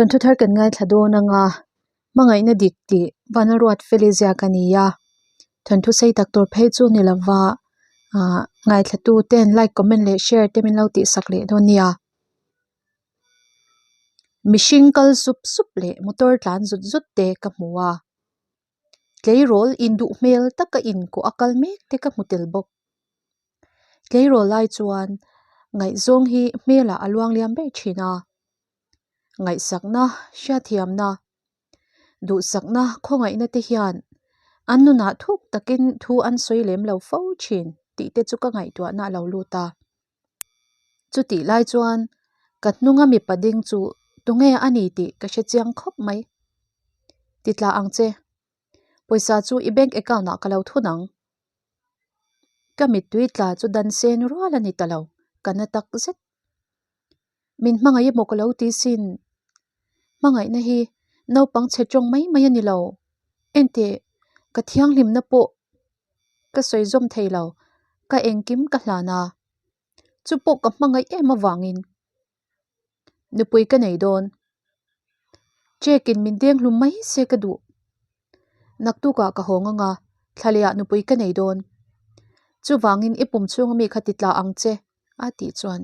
Thawnthu thar kan ngaithla dawn anga hmangaihna dik tih Vanlalruat Feli ziak a ni a, thawnthu sei tak tur phei chu ni lova ahh ngaithla tu ten like comment leh share te min lo tih sak leh dawn nia. Mihring kal sup sup leh motor tlan zut zut te ka hmu a, tleirawl induh hmel taka inkuah a kal mek te ka hmu tel bawk. Tleirawl lai chuan ngaihzawng hi hmelah a luang liam ber thin a, ngaihsakna hriatthiamna duhsakna khawngaihna te hian an nunah thuk takin thu an sawi lem lo fo thin tih te chu ka ngaihtuahna a lo lut a. Chutih lai chuan ka hnunga mipa ding chu tunge a ni tih ka hre chiang khawp mai. Ti tla ang che, pawisa chu i bank account ah ka lo thun ang. Ka mittui tla chu dan sen rual a ni ta lo, ka na tak zet. Min hmangaih emaw ka lo ti sin. Hmangaihna hi naupang chhe tawng mai mai a ni lo. Enteh, ka thianghlimna pawh ka sawi zawm thei lo, ka engkim ka hlan a, chu pawh ka hmangaih em avangin nupui ka nei dawn. Check in min deng hlum mai se ka duh. Naktukah ka hawng anga thlalehah nupui ka nei dawn. Chuvangin i pum chhunga mi kha ti tla ang che a tih chuan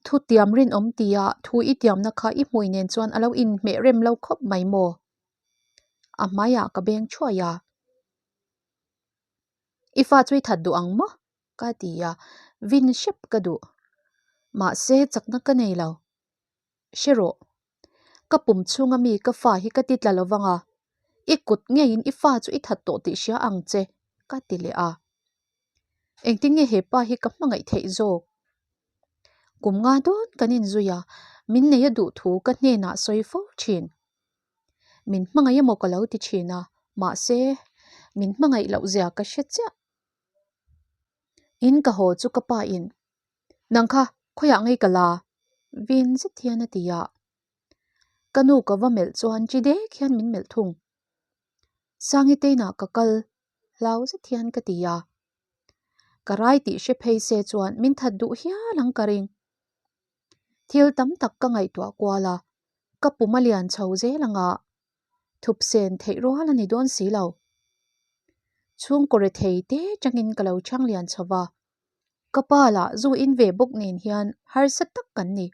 thu tiam rinawm tia thu i tiamna kha i hmui nen chuan a lo inhmeh rem lo khawp mai maw? A hmaiah ka beng thuai a. I fa chu i that duh ang maw? Ka ti a, vin hrep ka duh. Mahse chakna ka nei lo. Hre rawh. Ka pum chhunga mi ka fa hi ka ti tla lo vang a, i kut ngeiin i fa chu i that tawh tih hria ang che, ka ti leh a. Engtin nge he pa hi ka hmangaih theih zawk? Kum nga dawn kan inzui a, min nei a duh thu ka hnenah sawi fo thin. Min hmangaih emaw ka lo ti thin a, mahse min hmangaih loh zia ka hre chiah. In ka haw chu ka pa in, Nang kha khawiah ngei ka la? Vin zet hian a ti a. Ka nu ka va melh chuan chi dek hian min melh thung. Sangi teinah ka kal hlau zet hian ka ti a. Ka rai tih hre phei se chuan min that duh hial ang ka ring. Thil tam tak ka ngaihtuah kual a, ka pum a lian chho zel ang a, thup sen theih rual a ni dawn si lo. Chhungkaw rethei te tangin ka lo chhang lian chho va, ka pa lah zu in ve bawk nen hian harsa tak kan ni.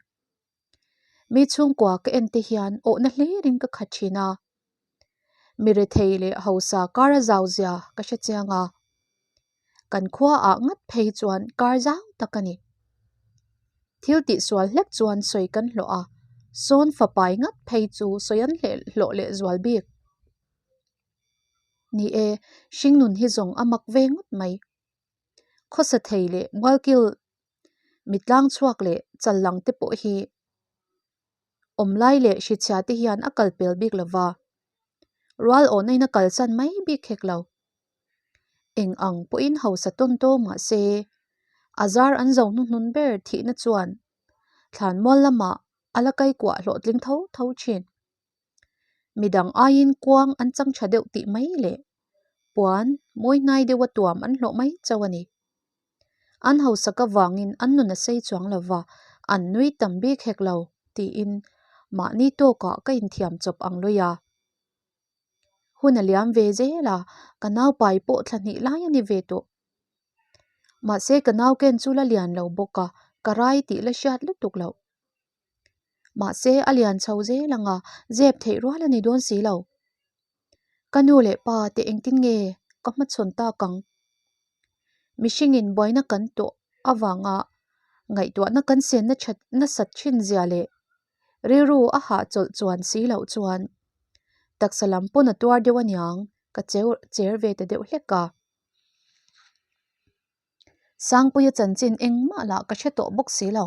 Mi chhungkua ka en te hian awhna hlirin ka khat thin a, mi rethei leh hausa kar a zau zia ka hre chiang a, kan khua ah ngat phei chuan kar zau tak a ni. Thil tihsual hlek chuan sawi kan hlawh a, sawn fapai ngat phei chu sawi an hleh hlawh leh zual bik. Ni e, hringnun hi zawng a mak ve ngawt mai. Khawsa thei leh mualkil mitlang chhuak leh chal lang te pawh hi awm lai leh hrichhia te hian a kal pel bik lo va, rual awhna in a kalsan mai bik hek lo. Eng ang pawhin hausa tawn tawng mah se, a zar an zo hnuhnun ber thihna chuan thlanmual lamah a la kaikuah hlawhtling tho tho thin. Midang aiin kuang an chang tha deuh tih mai leh puan mawi hnai deuha tuam an hlawh mai chauh a ni. An hausak avangin an nun a sei chuang lo va, an nui tam bik hek lo tiin mahni tawkah ka inthiam chawp ang lui a. Hun a liam ve zel a, ka naupai pawh thla hnih lai a ni ve tawh. Mahse ka nauken chu la lian lo bawk a, ka rai tih la hriat lutuk loh. Mahse a lian chho zel ang a, zep theih rual a ni dawn si lo. Ka nu leh pa te engtin nge ka hmachhawn tak ang? Mihringin buaina kan tawh avanga ngaihtuahna kan senna that nasat thin zia leh rilru a hahchawlh chuan si loh chuan taksa lam pawn a tuar deuh aniang ka cheu cher ve ta deuh hlek a. Sangpuia chanchin engmah lah ka hre tawh bawk si lo.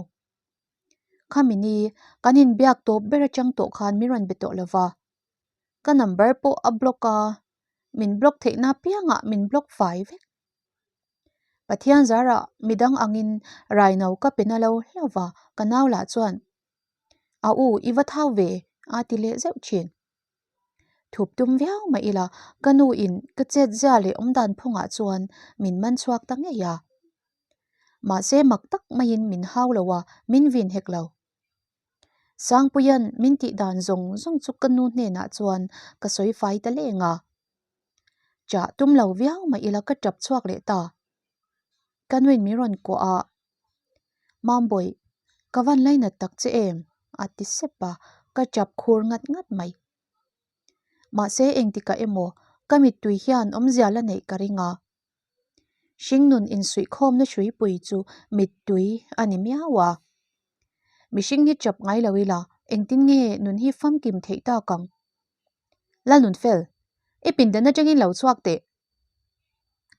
Khami ni kan inbiak tawp ber atang tawh khan min rawn be tawh lo va, ka number pawh a block a, min block theihna apiangah min block fai vek. Pathian zarah midang angin raino ka pe na lo hlauh va, ka nau lah chuan A u i va thau ve a ti leh zeuh thin. Thup tum viau mah ila ka nu in ka chet zia leh awmdan phungah chuan min man chhuak ta ngei a. Mahse mak tak maiin min hau lo a, min vin hek lo. Sangpuia'n min tih dan zawng zawng chu ka nu hnenah chuan ka sawi fai ta leng a. Chah tum lo viau mah ila ka tap chhuak leh ta. Ka nuin min rawn kuah a, Mambawi, ka van lainat tak che em? a ti sep a, ka tap khur ngat ngat mai. Mahse engtikah emaw ka mittui hian awmzia la neih ka ring a. Hringnun insuihkhawmna hruipui chu mittui a ni miau a. Mihring hi chap ngai lo ila engtin nge nun hi famkim theih tak ang? Lalnunfel, i pindan atangin lo chhuak teh.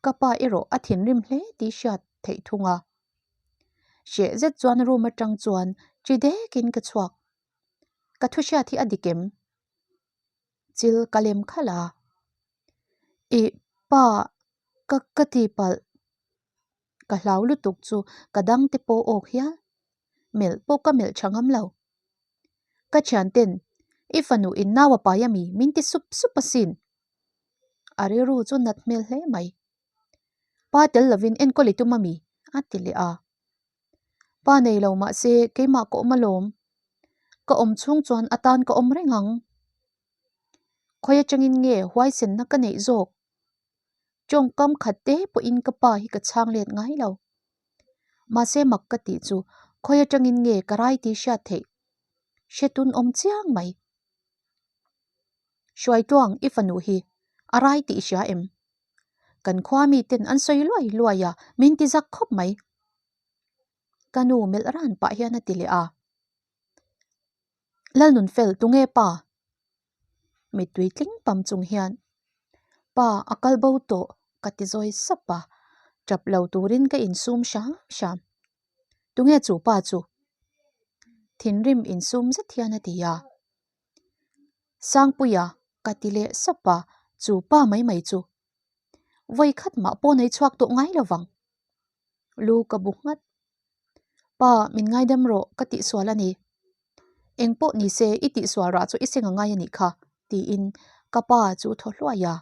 Ka pa erawh a thinrim hle tih hriat theih thung a. Hreh zet chuan room atang chuan chi dekin ka chhuak. Ka thu hriat hi a dik em? Chil ka lem khalh a. Ih pa ka ka ti palh. Ka hlau lutuk chu ka dang te pawh awk hial. Melh pawh ka melh tha ngam lo. Ka thian ten i fanu in nau a pai ami min ti sup sup asin. A rilru chu nat hmel hle mai. Pa tel lovin enkawl i tum ami a ti leh a. Pa nei lo mahse keimah ka awm alawm. Ka awm chhung chuan a tan ka awm reng ang. Khawi atangin nge huaisenna ka neih zawk? Tawngkam khat te pawhin ka pa hi ka chhang let ngai lo. Mahse mak ka tih chu khawi atangin nge ka rai tih hriat theih? Hre tun awm chiang mai. Hruaitluang i fanu hi a rai tih i hria em? Kan khua miten an sawi luai luai a, min ti zak khawp mai. Ka nu melh ran pah hian a ti leh a. Lalnunfel tunge pa? Mittui tling pam chung hian Pa a kal bo tawh ka ti zawi sap a, tap lo turin ka insum hram hram. Tunge chu pa chu? Thinrim insum zet hian a ti a. Sangpuia ka ti leh sap a, chu pa mai mai chu. Vawi khat mah pawh nei chhuak tawh ngai lo vang. Lu ka bu nghat. Pa, min ngaidam rawh ka tihsual a ni. Eng pawh ni se i tihsual rah chu i seng a ngai a nih kha, tiin ka pa chu thaw hluai a.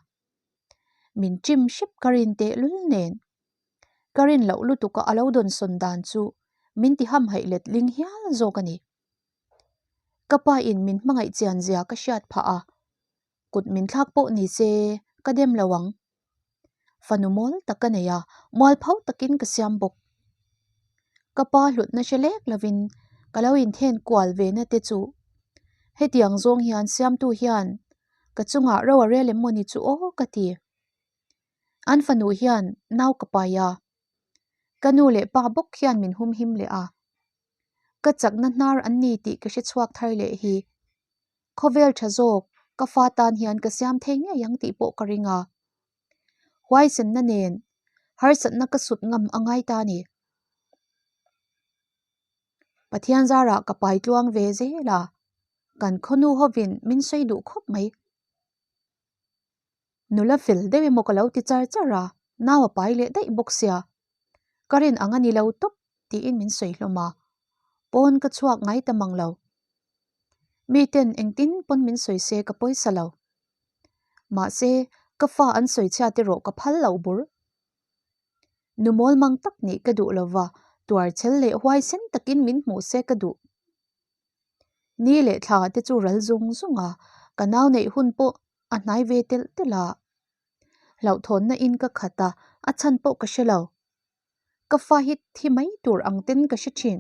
Min chim hrep ka rin teh lul nen. Ka rin loh lutuka a lo dawnsawn dan chu min ti hamhaih let ling hial zawk a ni. Ka pa in min hmangaih chian zia ka hriat phah a, kut min thlak pawh ni se ka dem lo ang. Fanu mawl tak ka nei a, mualpho takin ka siam bawk. Ka pa hlutna hre lek lovin ka lo inthen kual ve na te chu hetiang zawng hian siamtu hian ka chungah ro a rel em maw ni chu aw ka ti. An fanu hian nau ka pai a, ka nu leh pa bawk hian min humhim leh a. Ka chakna hnar an ni tih ka hre chhuak thar leh hi. Khawvel tha zawk ka fa tan hian ka siam thei ngei ang tih pawh ka ring a. Huaisenna nen harsatna ka sut ngam a ngai ta ni. Pathian zarah ka pai tluang ve zel a, kan khawnu hovin min sawi duh khawp mai. Nula fel deuh emaw ka lo ti char char a, nau a pai leh daih bawk sia. Ka rin ang a ni lo tawp tiin min sawi hlawm a, pawn ka chhuak ngai ta mang lo. Miten engtin pawn min sawi se ka pawisa lo. Mahse, ka fa an sawi chhiat erawh ka phal lo bur. Nu mawl mang tak nih ka duh lova, tuarchhel leh huaisen takin min hmuh se ka duh. Ni leh thla te chu ral zung zung a, ka nau neih hun pawh a hnai ve telh telh a. Hlauhthawnna in ka khat a, a chhan pawh ka hre lo. Ka fa hi thi mai tur ang ten ka hre thin.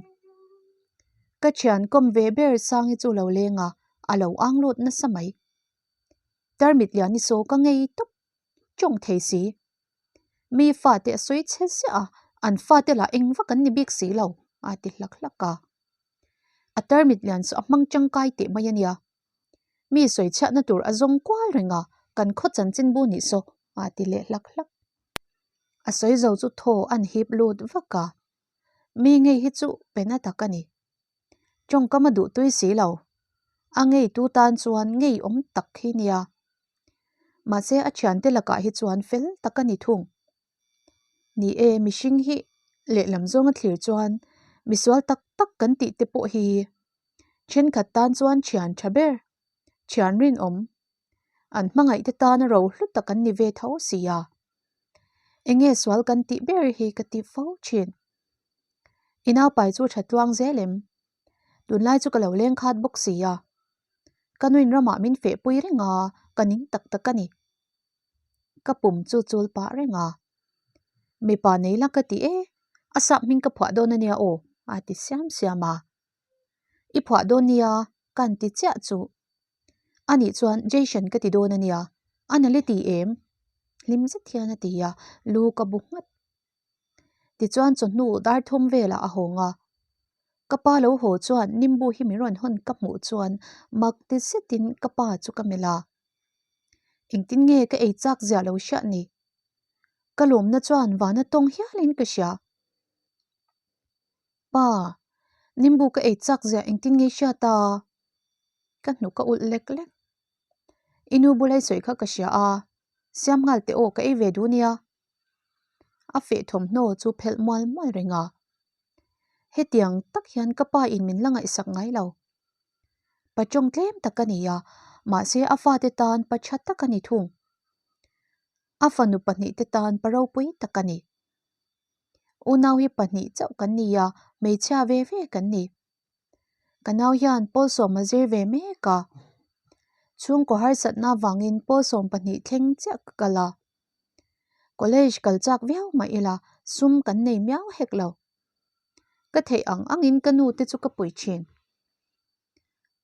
Ka thian kawm ve ber Sangi chu lo leng a, a lo ang lut nasa mai. Tarmit lian i saw ka ngei tawp tawng thei si. Mi fate a sawi chhe ziah a, an fate lah eng vak an ni bik si lo, a ti hlak hlak a. A tarmit lian chu a hmang tangkai teh mai a nia. Mi sawi chhiatna tur a zawng kual reng a, kan khaw chanchinbu nih saw, a ti leh hlak hlak. A sawi zo chu thaw an hip lut vak a, mi ngei hi chu pe na tak a ni. Tawngkam a duh tui si lo, a ngeitu tan chuan ngeiawm tak hi nia. Mahse a thiante lakah hi chuan fel tak a ni thung. Ni e, mihring hi lehlam zawnga thlir chuan misual tak tak kan tih te pawh hi thenkhat tan chuan thian tha ber, thian rinawm, an hmangaih te tana ro hlu tak an ni ve tho si a. Enge sual kan tih ber hi ka ti fo thin. I naupai chu tha tluang zel em? Tunlai chu ka lo leng khat bawk si a. Ka nuin ramah min feh pui reng a, ka ning tak tak a ni. Ka pum chu chul pah reng a. Mipa nei la ka ti e, a sap hming ka phuah dawn a nia aw, a ti siam siam a. I phuah dawn nia, kan ti chiah chu. Anih chuan Jason ka ti dawn a nia, a na le ti em? Hlim zet hian a ti a, lu ka bu nghat. Tichuan chawhnu dar thum velah a hawng a. Ka pa lo haw chuan nimbu hi min rawn hawn ka hmuh chuan mak ti zetin ka pa chu ka melh a. Engtin nge ka ei chak ziah lo hriat ni? Ka lawmna chuan vana tawng hialin ka hria. Pa, nimbu ka ei chak ziah engtin nge i hriat a? Ka hnuk a ulh lek lek. I nu bula i sawi kha ka hria a, siam nghal teh aw ka ei ve duh nia. A feh thawmhnaw chu phelh mual mual reng a. Hetiang tak hian ka pa in min la ngaihsak ngai lo. Pa tawng tlem tak a ni a, mahse a fate tan pa tha tak a ni thung. A fanu pahnihte tan pa ropui tak a ni. Unau hi pahnih chauh kan ni a, hmeichhia ve ve kan ni. Ka nau hian Pawlsawm a zir ve mek a, chhungkaw harsatna avangin Pawlsawm pahnih thleng chiah ka kal a. College kal chak viau mah ila sum kan nei miau hek lo. Ka theih ang angin ka nu te chu ka pui thin.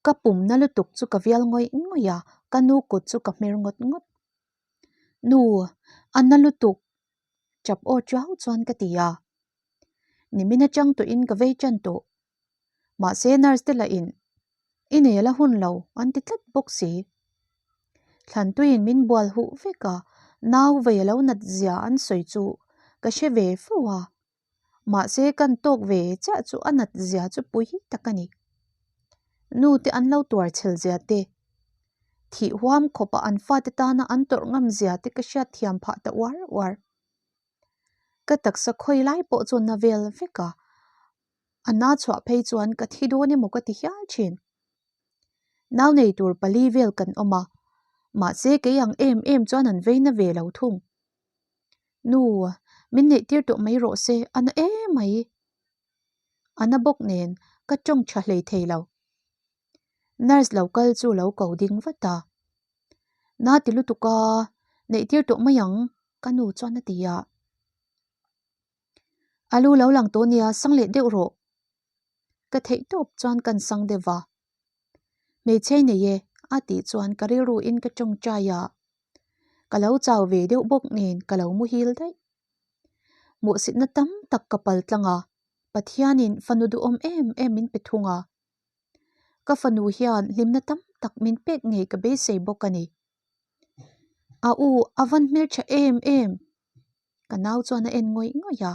Ka pumna lutuk chu ka vial ngawih ngawih a, ka nu kut chu ka hmer ngawt ngawt. Nu, a na lutuk! Chap aw chiau chuan ka ti a. Nimin atang tawhin ka vei tan tawh. Mahse nurse te lah in i nei la hun lo an ti tlat bawk si. Thlantuiin min bual huh vek a, nau vei a lo nat zia an sawi chu ka hre ve fo a. Mahse kan tawk ve chiah chu a nat zia chu pui tak a ni. Nu te an lo tuar chhel zia te, thih huam khawpa an fate tana an tawrh ngam zia te ka hriat thiam phah ta uar uar. Ka taksa khawi lai pawh chu na vel vek a, a na chhuah phei chuan ka thi dawn emaw ka ti hial thin. Nau nei tur pali vel kan awm a, mahse kei ang em em chuan an vei na ve lo thung. Nu, min neih tir tawh mai rawh se, a na em mai. A na bawk nen ka tawng tha hlei thei lo. Nurse lo kal chu lo ko ding vat a. Na ti lutuk a, neih tir tawh mai ang, ka nu chuan a ti a. A lu lo lang tawh nia, sang leh deuh rawh. Ka theih tawp chuan kan sang deuh va. Hmeichhe nei e, a tih chuan ka rilru in ka tawngtai a. Ka lo chau ve deuh bawk nen ka lo muhil daih. Hmuhsitna tam tak ka pal tlang a, Pathianin fanu duhawm em em min pe thung a. Ka fanu hian hlimna tam tak min pek ngei ka beisei bawk a ni. A u a van hmeltha em em! Ka nau chuan a en ngawih ngawih a,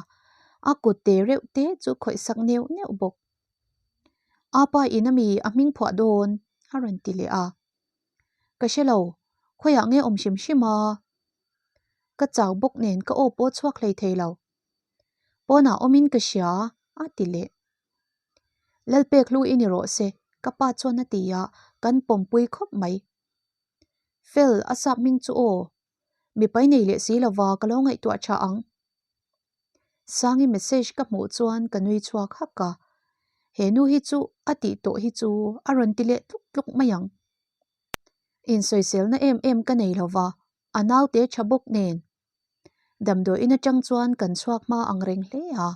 a kut te reuh te chu khawih sak neuh neuh bawk. Apa in ami a hming phuah dawn a rawn ti leh a. Ka hre lo, khawiah nge awm hrim hrim a? Ka chau bawk nen ka aw pawh chhuak hlei thei lo. Pawnah awmin ka hria a ti leh. Lalpek hlu i ni rawh se, ka pa chuan a ti a, kan pawmpui khawp mai. Fel, a sap hming chu aw. Mipai nei leh si lova ka lo ngaihtuah tha ang. Sangi message ka hmuh chuan ka nui chhuak hak a, he nu hi chu a tih tawh hi chu a rawn ti leh tluk tluk mai ang. Insawiselna em em ka nei lova, a naute tha bawk nen. Damdawiin atang chuan kan chhuak hma ang reng hle a.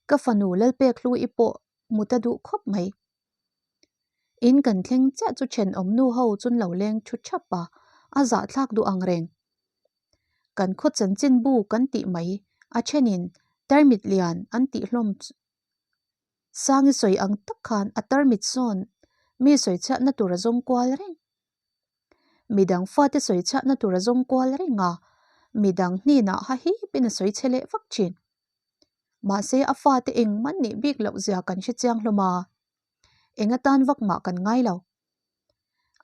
Ka fanu Lalpek Hlui pawh mut a duh khawp mai. In kan thleng chiah chu thenawm nu ho chun lo leng thu thap a, a zahthlak duh ang reng. Kan khaw chanchin bu kan tih mai a thenin tarmit lian an tih hlawm Sangi sawi ang tak khan a tarmit sawn mi sawi chhiatna tur a zawng kual reng. Midang fate sawi chhiatna tur a zawng kual reng a, midang hnenah ha hipin a sawi chhe leh vak thin. Mahse a fate engmah nih bik loh zia kan hre chiang hlawm a, eng atan vak mah kan ngai lo.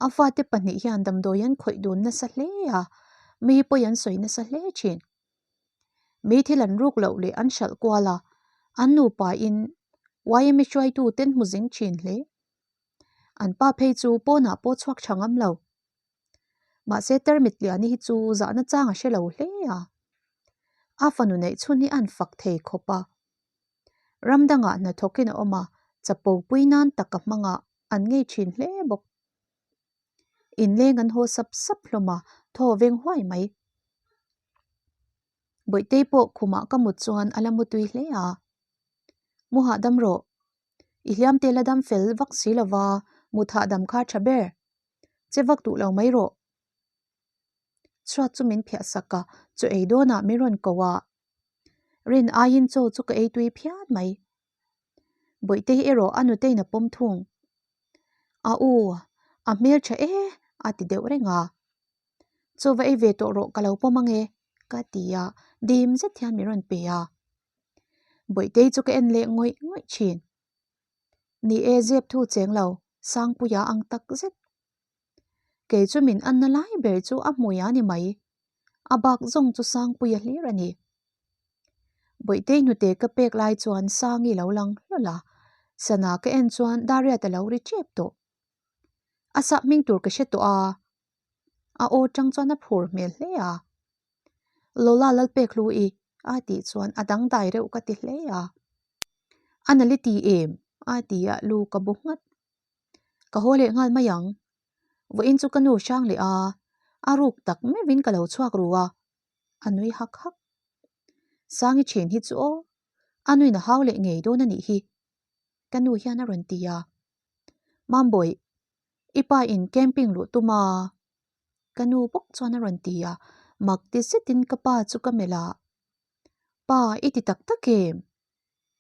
A fate pahnih hian damdawi an khawih dun nasa hle a, mi pawi an sawi nasa hle thin. Mi thil an ruk loh leh an hralh kual a, an nupa in yma hruaitu ten hmu zing thin hle. An pa phei chu pawnah pawh chhuak tha ngam lo. Mahse Termit Liani hi chu zahna chang a hre lo hle a. A fanu neih chhun hi a an fak thei khawp a. Ram dangah hnathawkin a awm a, Chapo pui nan tak a hmang a, an ngei thin hle bawk. Inleng an haw sap sap hlawm a, thaw veng huai mai. Bawihtei pawh khumah ka mut chuan a la mu tui hle a. Mu hahdam rawh. I hliam te la dam fel vak si lova, mut hahdam kha tha ber. Che vak duh lo mai rawh. Chhuat chu min phiah sak a, chaw ei dawnah min rawn ko a. Rin aiin chaw chu ka ei tui phian mai. Bawihtei erawh a nutein a pawm thung. A u, a hmel tha e a ti deuh reng a. Chaw va ei ve tawh rawh ka lo pawm ange ka ti a, dim zet hian min rawn pe a. Bawihtei chu ka en leh ngawih ngawih thin. Ni e zep thu cheng lo, Sangpuia ang tak zet. Kei chu min anna lai ber chu a hmui a ni mai. A bak zawng chu Sangpuia hlir a ni. Bawihtei hnute ka pek lai chuan Sangi lo lang hlawl a, sana ka en chuan Dariat a lo ri tep tawh. A sah hming tur ka hre tawh a, a aw tang chuan a phur hmel hle a. Lola Lalpek Hlui a tih chuan a dangdai reuh ka ti hle a. A nali ti em? a ti a, lu ka bu nghat. Ka haw leh nghal mai ang. Vawiin chu ka nu hrang leh a, a ruk tak meuhin ka lo chhuak ru a, a nui hak hak. Sangi ṭhian hi chu aw, a nuin a hau leh ngei dawn a nih hi, ka nu hian a rawn ti a. Mambawi, i pa in camping luh tum a? Ka nu bawk chuan a rawn ti a, mak ti zetin ka pa chu ka melh a. Pa, i ti tak tak em?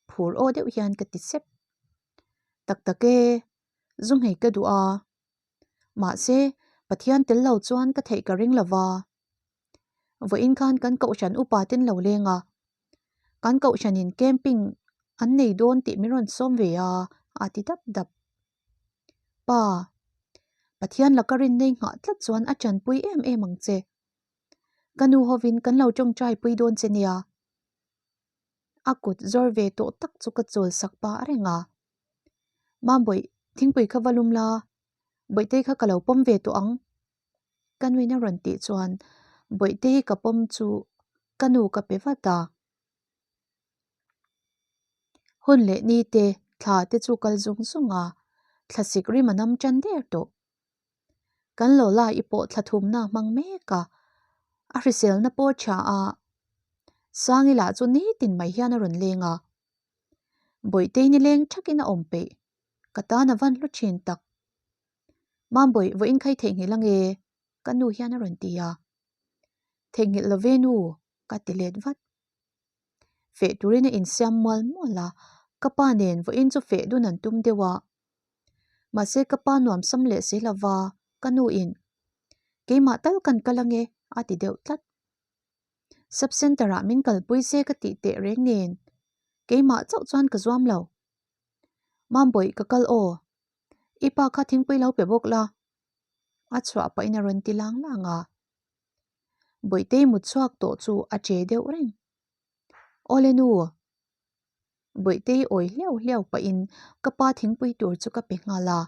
Phur aw deuh hian ka ti sep. Tak tak e, zu nghei ka duh a. Mahse, Pathian tel lo chuan ka theih ka ring lo va. Vawiin khan kan kohhran upa ten lo leng a, kan kohhranin camping an nei dawn tih min rawn sawm ve a, a ti dap dap. Pa, Pathian laka rinnei nghah tlat chuan a tanpui em em ang che. Ka nu hovin kan lo tawngtai pui dawn che nia. A kut zawr ve tawh tak chu ka chawl sak pah reng a. Mambawih, thingpui kha va lum la, Bawihtei kha ka lo pawm ve tawh ang. Ka nuin a rawn tih chuan Bawihtei ka pawm chu ka nu ka pe vat a. Hun leh ni te thla te chu kal zung zung a, thlasik rim a nam tan der tawh. Kan Lola i pawh thla thumna hmang mek a, a hriselna pawh tha a, Sangi lah chu nitin mai hian a rawn leng a. Bawihtei ni leng thakin a awm peih, ka tan a van hlu thin tak. Mambawi vawiin khai theihnghilh ange, ka nu hian a rawn ti a. Theihnghilh lo ve nu, ka ti let vat. Feh turin a insiam mual mual a, ka pa nen vawiin chu feh dun an tum deuh a. Mahse ka pa nuam sam leh si lo va, ka nu in, Keimah tal kan kal ange, a ti deuh tlat. Sub centre ah min kalpui se ka tih teh reng nen, keimah chauh chuan ka zuam lo. Mambawi ka kal aw, i pa kha thingpui lo pe bawk la, a chhuah pahin a rawn ti lang lang a. Bawihtei mut chhuak tawh chu a che deuh reng. Awle nu! Bawihtei awi hliau hliau pahin ka pa thingpui tur chu ka pe nghal a.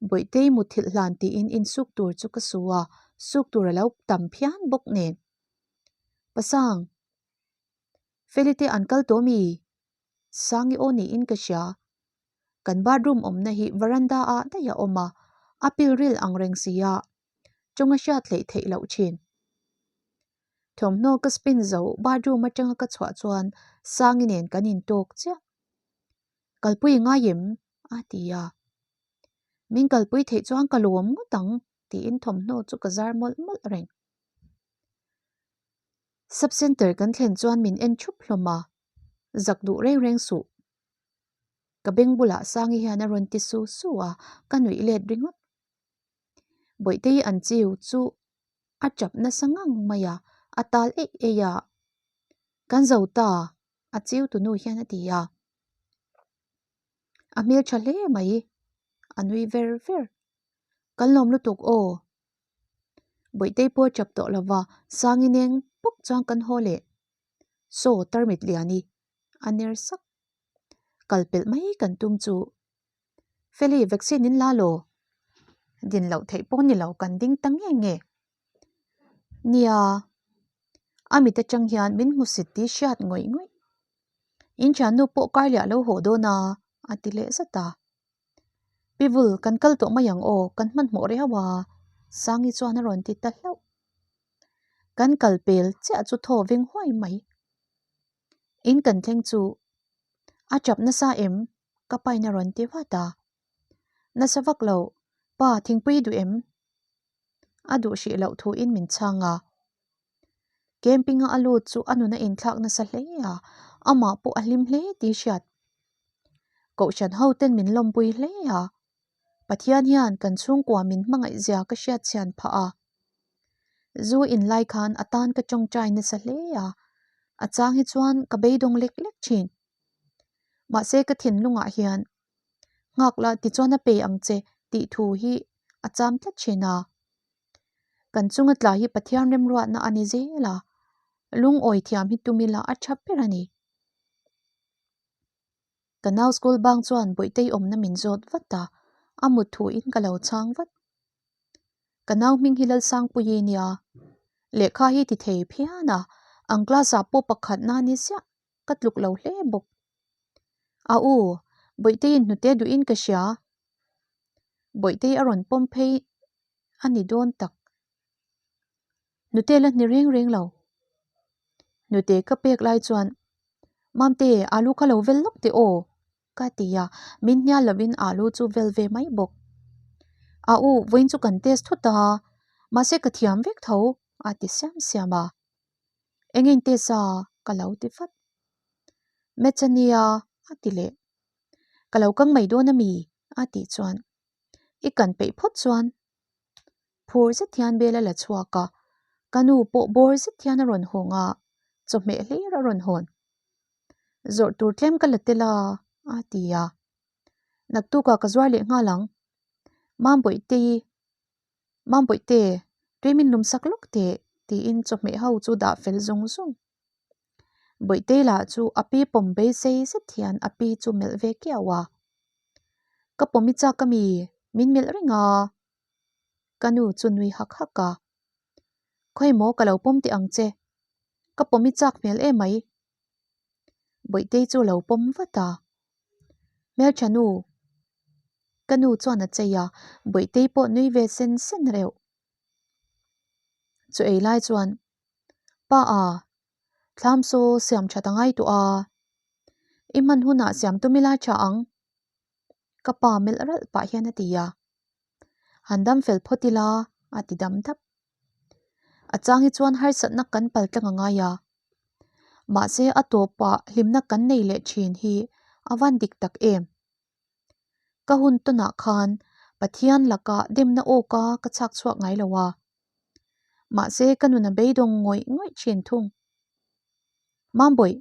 Bawihtei mutthilh hlan tiin insuk tur chu ka su a, suk tur a lo tam phian bawk nen. Pasang! Feli te an kal tawh mi? Sangi aw niin ka hria. Kan bathroom awmna hi veranda ah daih a awm a, a pilril ang reng si a, chawnga hriat hleih theih loh thin. Thawmhnaw ka spin zo bathroom atanga ka chhuah chuan Sangi nen kan intawk chiah. Kalpui i ngai em? a ti a. Min kalpui theih chuan ka lawm ngawt ang tiin thawmhnaw chu ka zar mawlh mawlh reng. Sub centre kan thlen chuan min en thup hlawm a, zak duh reng reng suh. Ka beng bulah Sangi hian a rawn ti su su a, ka nuih let ringawt. Bawihtei an chiu chu a tap nasa ngang mai a, a tal eih eih a. Kan zo ta, a chiu tu nu hian a ti a. A hmel tha hle mai, a nui ver ver. Kan lawm lutuk aw. Bawihtei pawh a tap tawh lova, Sangi neng bawk chuan kan haw leh. Saw tarmit liani, a ner sak. Kal pelh mai kan tum chu. Feli, vaccine in la law? Din loh theih pawh ni lo, kan ding ta nge nge. Nia, a mit atang hian min hmusit tih hriat ngawih ngawih. In thiannu pawh karliah lo haw dawn a. A ti leh zat a. Pi Vul, kan kal tawh mai ang aw, kan hmanhmawh riau a, Sangi chuan a rawn ti ta hlauh. Kan kal pel chiah chu thaw veng huai mai. In kan thleng chu a chap nasa em? Ka pain a rawn ti vat a. Nasa vak lo, pa thingpui duh em? A duh hrih loh thuin min chhang a. Camping-a a lut chu a nun a inthlak nasa hle a, amah pawh a hlim hle tih hriat. Kohhran ho ten min lawmpui hle a, Pathian hian kan chhungkua min hmangaih zia ka hriat chhian phah a. Zu in lai khan a tan ka tawngtai nasa hle a, a chang hi chuan ka beidawng lek lek thin. Mahse ka thinlungah hian nghak la tichuan a pe ang che tih thu hi a cham tlat thin a. Kan chunga tla hi Pathian remruatna a ni zel a, lungawi thiam hi tum ila a tha ber a ni. Ka nau school bang chuan Bawihtei awmna min zawt vat a, a mut thuin ka lo chhang vat. Ka nau hming hi Lalsangpuii nia, lehkha hi ti thei phian a, ang class ah pawh pakhatna ni ziah ka tluk lo hle bawk. A u, Bawihteiin hnute duhin ka hria. Bawihtei a rawn pawm phei a ni dawn tak. Hnute la hni reng reng lo. Hnute ka pek lai chuan, Mamte, alu kha lo vel lawk teh aw, ka ti a, min hnial lovin alu chu vel ve mai bawk. A u, vawiin chu kan test thut a, mahse ka thiam vek tho, a ti siam siam a. Eng in test a? ka lo ti vat. Maths a nia, a ti leh. Ka lo kang mai dawn a mi? a tih chuan I kan peih phawt chuan phur zet hian bel a la chhuak a, ka nu pawh bawr zet hian a rawn hawng a, chawhmeh hlir a rawn hawn. Zawrh tur tlem ka la tel a, a ti a. Naktukah ka zuar leh nghal ang. Mambawihtei, Mambawihtei, tui min lum sak lawk teh, tiin chawhmeh ho chu dah fel zung zung. Bawihtei lah chu a pi pawm beisei zet hian a pi chu melh ve kiau a. Ka pawm i chak ami? Min melh reng a. Ka nu chu nui hak hak a. Khawi maw ka lo pawm teh ang che. Ka pawm i chak hmel emai. Bawihtei chu lo pawm vat a. Hmeltha nu. Ka nu chuan a chei a, Bawihtei pawh nui ve sen sen reuh. Chu ei lai chuan Pa a, thlam saw siam that a ngai tawh a, i hman hunah siam tum ila tha ang, ka pa melh ralh pah hian a ti a. Han dam fel phawt ila a ti dam dap. A chang hi chuan harsatna kan pal tlang a ngai a, mahse a tawpah hlimna kan nei leh thin hi a van dik tak em. Ka hun tawnah khan Pathian lakah demna awka ka chhak chhuak ngai lo a. Mahse ka nun a beidawng ngawih ngawih thin thung. Mambawih,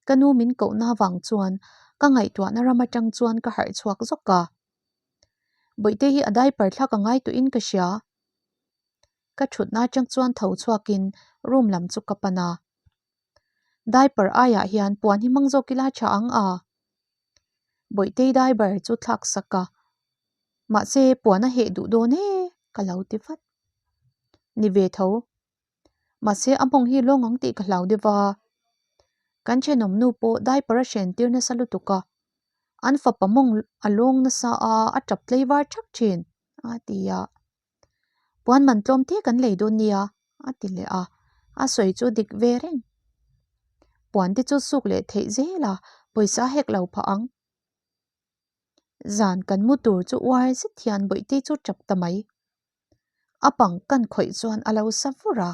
ka nu min kohna avang chuan ka ngaihtuahna ram atang chuan ka harh chhuak zawk a. Bawihte hi a diaper thlak a ngai tawhin ka hria. Ka thutna atang chuan tho chhuakin room lam chu ka pan a. Diaper aiah hian puan hi hmang zawk ila tha ang a. Bawihtei diaper chu thlak sak a, mahse puan a heh duh dawn e ka lo ti vat. Ni ve tho. Mahse a mawng hi lawng ang tih ka hlau deuh va. Kan thenawm nu pawh diaper a hren tir nasa lutuk a, an fapa mawng a lawng nasa a, a tap tlei var thak thin a ti a. Puan man tlawm te kan lei dawn nia a ti leh a, a sawi chu dik ve reng. Puan te chu suk leh theih zel a, pawisa a hek lo phah ang. Zan kan mu tur chu uar zet hian Bawihtei chu tap ta mai. A pang kan khawih chuan a lo sa vur a,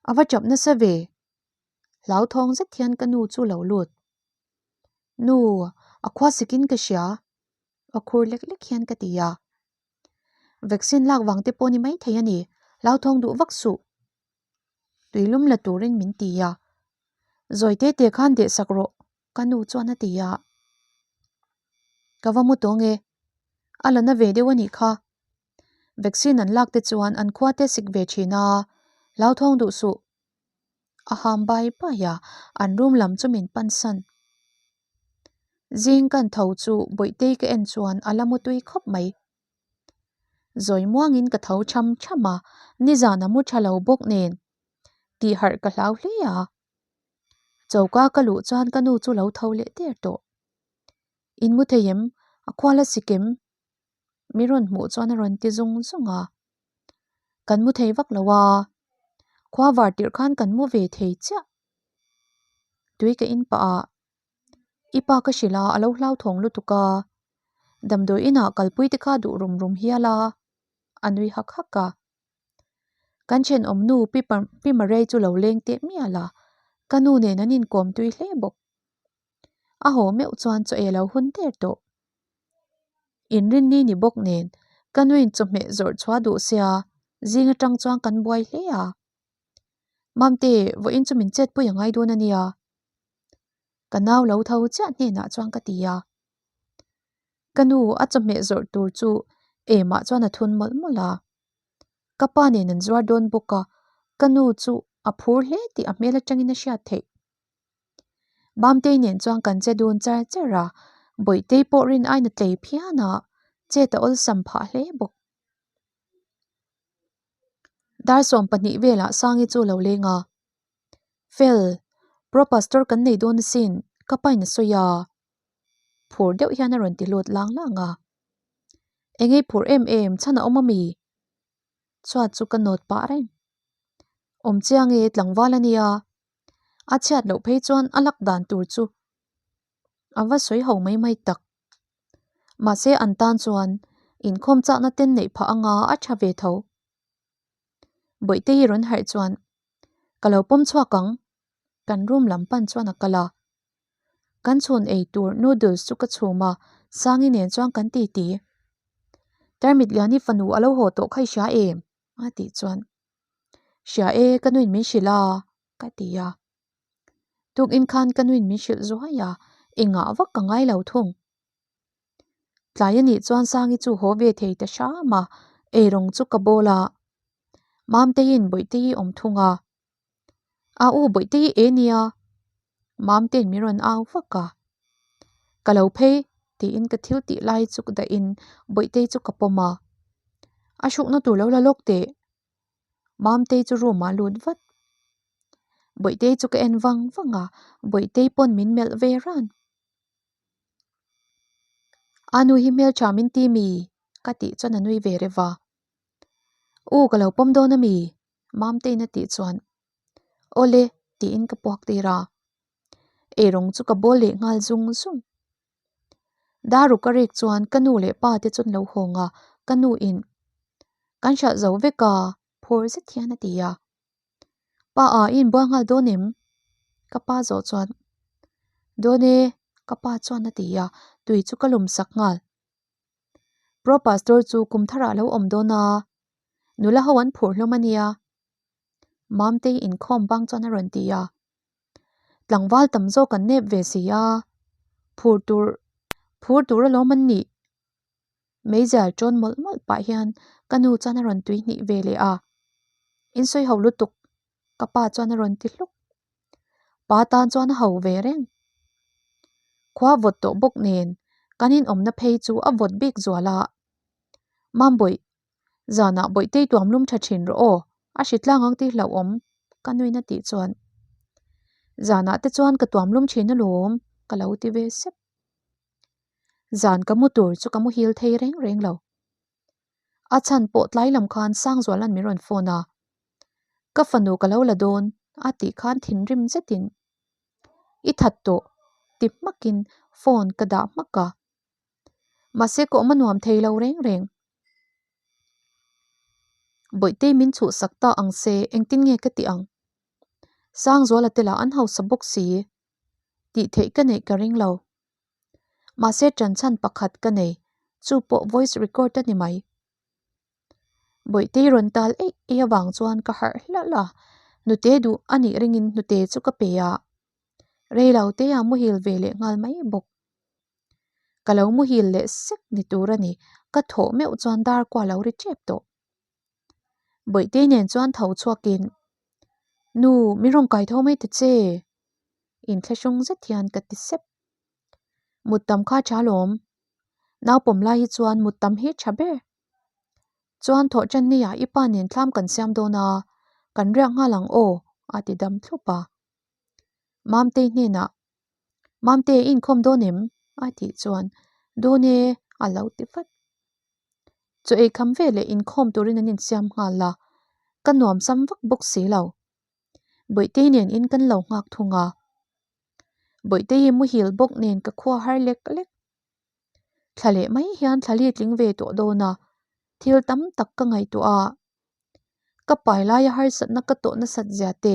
a va tap nasa ve. Hlauthawng zet hian ka nu chu lo lut. Nu, a khua sikin ka hria, a khur lek lek hian ka ti a. Vaccine lak vang te pawh ni mai thei a ni, hlauthawng duh vak suh. Tuilum la turin min ti a, Zawi te te khan deh sak rawh, ka nu chuan a ti a. Ka va mu tawng e, a la na ve deuh a nih kha. Vaccine an lak te chuan an khua te sik ve thin a, hlauthawng duh suh. A ham bai bai a, an room lam chu min pansan. Zing kan tho chu Bawihtei ka en chuan a la mutui khawp mai. Zawi muangin ka tho tham tham a, nizan a mu tha lo bawk nen tih harh ka hlau hle a. Choka ka luh chuan ka nu chu lo tho leh der tawh. In mu thei em? A khual a sik em? Mi rawn hmuh chuan a rawn ti zung zung a. Kan mu thei vak lo a, khua var tirh khan kan mu ve thei chiah. Tui ka in pah a, i pa ka hrilh a, a lo hlauthawng lutuk a. Damdawi inah kalpui te kha duh rum rum hial a, a nui hak hak a. Kan thenawm nu Pi Pi Marei chu lo leng teh mial a, ka nu nen an inkawm tui hle bawk. A haw meuh chuan chaw ei lo hun der tawh. Inrinni ni bawk nen ka nuin chawhmeh zawrh chhuah duh sia zing atang chuan kan buai hle a. Mamte, vawiin chu min chetpui a ngai dawn a nia. Ka nau lo tho chiah hnenah chuan ka ti a. Ka nu a chawhmeh zawrh tur chu emah chuan a thun mawlh mawlh a. Ka pa nen an zuar dawn bawk a, ka nu chu a phur hle tih a hmel atangin a hriat theih. Mamtei nen chuan kan che dun char char a, Bawihtei pawh rin aina tlei phian a, chet a awlsam phah hle bawk. Dar 20 velah Sangi chu lo leng a, Fel, Pro Pastor kan nei dawn asin, ka pain a sawi a. Phur deuh hian a rawn ti lut lang lang a. Engei phur em em, chhan a awm ami? Chhuat chu ka nawt pah reng. Awm chiang e, tlangval a nia. A chhiat loh phei chuan a lak dan tur chu a va sawi ho mai mai tak. Mahse an tan chuan inkhawm chakna ten neih phah anga a tha ve tho. Bawihte hi rawn harh chuan ka lo pawm chhuak ang kan room lam pan chuan a kal a. Kan chhun ei tur noodles chu ka chhum a, Sangi nen chuan kan ti ti. Tarmit Liani fanu a lo haw tawh kha i hria em? a tih chuan Hria e, ka nuin min hrilh a, ka ti a. Tukin khan ka nuin min hrilh zuai a, engah vak ka ngai lo thung. Tlai a nih chuan Sangi chu haw ve thei ta hram a, eirawng chu ka bawl a. Mamteiin Bawihtei awm thung a. A u Bawihtei e nia, Mamteiin min rawn au vak a. Ka lo phei tiin ka thil tih lai chu ka dahin Bawihtei chu ka pawm a. A hrukna tur lo la lawk teh. Mamtei chu room ah lut vat. Bawihtei chu ka en vang vang a, Bawihtei pawn min melh ve ran. A nu hi hmeltha min ti mi? Ka tih chuan a nui ve reuh va. U ka lo pawm dawn a mi? Mamteiin a tih chuan Awle tiin ka puak tir a. Eirawng chu ka bawl leh nghal zung zung. Daruk a rek chuan ka nu leh pa te chuan lo hawng a, ka nu in kan hralh zo vek a phur zet hian a ti a. Pa a i inbual nghal dawn em? Ka pa zawh chuan Dawn e ka pa chuan a ti a, tui chu ka lum sak nghal. Pro Pastor chu kum tharah a lo awm dawn a, nula ho an phur hlawm a nia. Mamtei inkhawm bang chuan a rawn ti a. Tlangval tam zawk an nep ve si a, phur tur phur tur alawm an nih. Meizial ṭawn mawlh mawlh pah hian ka nu chuan a rawn tui hnih ve leh a. In sawi ho lutuk, ka pa chuan a rawn ti hluk. Pa tan chuan a ho ve reng. Khua vawt tawh bawk nen kan inawmna phei chu a vawt bik zual a. Mambawih, Zanah Bawihtei tuam lum tha thin rawh aw, a hri tlang ang tih hlauhawm ka nuin a tih chuan zanah te chuan ka tuam lum thin alawm ka lo ti ve sep. Zan ka mu tur chu ka muhil thei reng reng lo. A chhan pawh tlai lam khan Sangzuala'n min rawn phone a, ka fanu ka lo la dawn a tih khan thinrim zetin i that tawh ti hmakin phone ka dah hmak a. Mahse ka awm a nuam thei lo reng reng. Bawihtei min chhuhsak ta ang se engtin nge ka tih ang? Sangzuala te lah an hausa bawk si. Tih theih ka neih ka ring lo. Mahse ṭanchhan pakhat ka nei, chu pawh voice record a ni mai. Bawihtei rawn tal eih eih avang chuan ka harh hlauh a, hnute duh a nih ringin hnute chu ka pe a. Reilo te a muhil ve leh nghal mai bawk. Ka lo muhil leh sek ni tur a ni, ka thawh meuh chuan dar kua lo ri tep tawh. Bawihtei nen chuan tho chhuakin, Nu, min rawn kai tho mai ta che, inthlahrung zet hian ka ti sep. Mut tam kha tha lawm, naupawm lai hi chuan mut tam hi tha ber. Chuan thawh tan nia i pa nen thlam kan siam dawn a, kan riak nghal ang aw, a ti dam thlup a. Mamtei hnenah, Mamte, i inkhawm dawn em? A tih chuan, Dawn e, a lo ti vat. Chaw ei kham veleh inkhawm turin an insiam nghal a, ka nuam sam vak bawk si lo. Bawihtei nen in kan lo nghak thung a. Bawihtei hi muhil bawk nen ka khua har lek lek. Thla leh mai hian thla li tling ve tawh dawn a, thil tam tak ka ngaihtuah a. Ka pai laia harsatna ka tawh nasat zia te.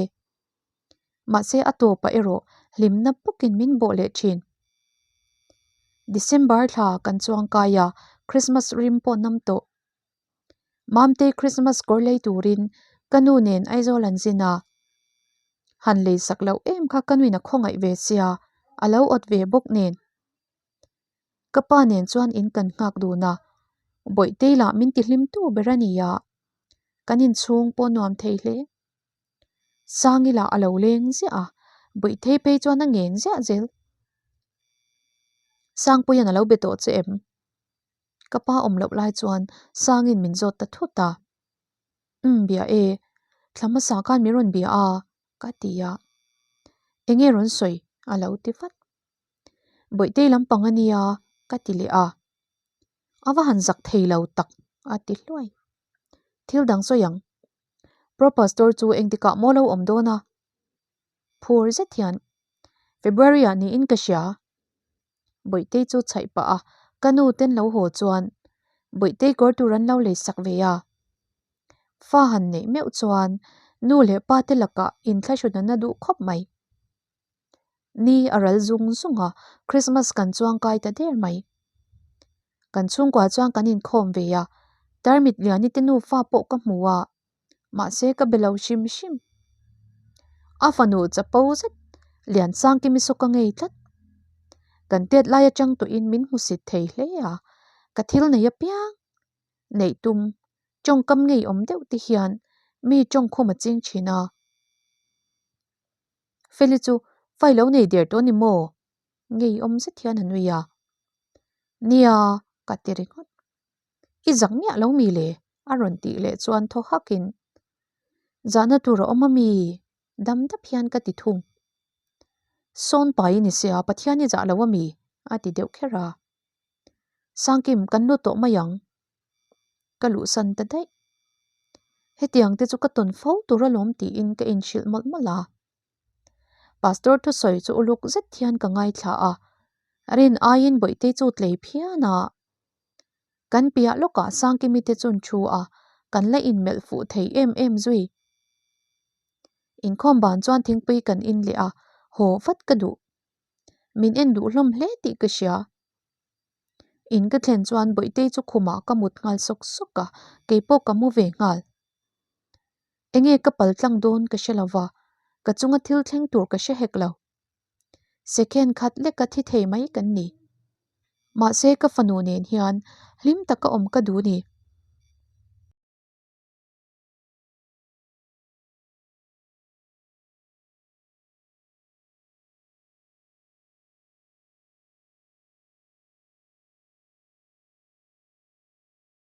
Mahse a tawpah erawh hlimna bawkin min bawh leh thin. December thla kan chuang kai a, Christmas rim pawh nam tawh. Mamtei Christmas kawr lei turin ka nu nen Aizawl an zin a. Han lei sak loh em kha ka nuin a khawngaih ve sia, a lo awt ve bawk nen. Ka pa nen chuan in kan nghak dun a, Bawihtei lah min ti hlim tu ber a ni a, kan inchhung pawh nuam thei hle. Sangi lah a lo leng ziah a, Bawihtei phei chuan a ngen ziah zel. Sangpuia'n a lo be tawh che em? Ka pa awm loh lai chuan Sangin min zawt ta thut a. Umm bia e, thla hmasa khan min rawn bia a, ka ti a. Enge rawn sawi? a lo ti vat. Bawihtei lampang a nia, ka ti leh a. A va han zak thei lo tak, a ti hluai. Thil dang sawi ang. Pro Pastor chu engtikah maw lo awm dawn a? Phur zet hian, February ah niin ka hria. Bawihtei chu chhaih pah a, ka nu ten lo haw chuan Bawihtei kawr tur an lo lei sak ve a. Fa han neih meuh chuan nu leh pa te lakah inthlahrun an la duh khawp mai. Ni a ral zung zung a, Christmas kan chuang kai ta der mai. Kan chhungkua chuan kan inkhawm ve a, Tarmit Liani te nufa pawh ka hmu a, mahse ka be lo hrim hrim. A fanu chapo zet Liansangkimi saw ka ngei tlat. Kan tet lai atang tawhin min hmusit thei hle a, ka thil nei apiang neih tum tawngkam ngeiawm deuh te hian mi tawngkhum a ching thin a. Feli chu fai lo nei der tawh a ni maw? Ngeiawm zet hian a nui a. Nia, ka ti ringawt. I zak miah lo mi le? A rawn tih leh chuan thaw hakin, Zahna tur a awm a mi? Dam dap hian ka ti thung. Sawn pai i ni sia, Pathian i zah lo a mi? A ti deuh kher a. Sangkim, kan lut tawh mai ang. Ka luhsan ta daih. Hetiang te chu ka tawn fo tur alawm tiin ka inhrilh mawlh mawlh a. Pastor thusawi chu uluk zet hian ka ngaithla a, rin aiin Bawihtei chu tlei phian a. Kan piah lawkah Sangkimi te chuan thu a, kan la inmelh fuh thei em em zui. Inkhawm ban chuan thingpui kan in leh a, haw vat ka duh. Min en duh hlawm hle tih ka hria. In ka thlen chuan Bawihtei chu khumah ka mut nghal sawk sawk a, keipawh ka mu ve nghal. Enge ka pal tlang dawn ka hre lo va, ka chunga thil thleng tur ka hre hek lo. Second khat leka thi thei mai kan ni. Mahse ka fanu nen hian hlim taka awm ka duh ni.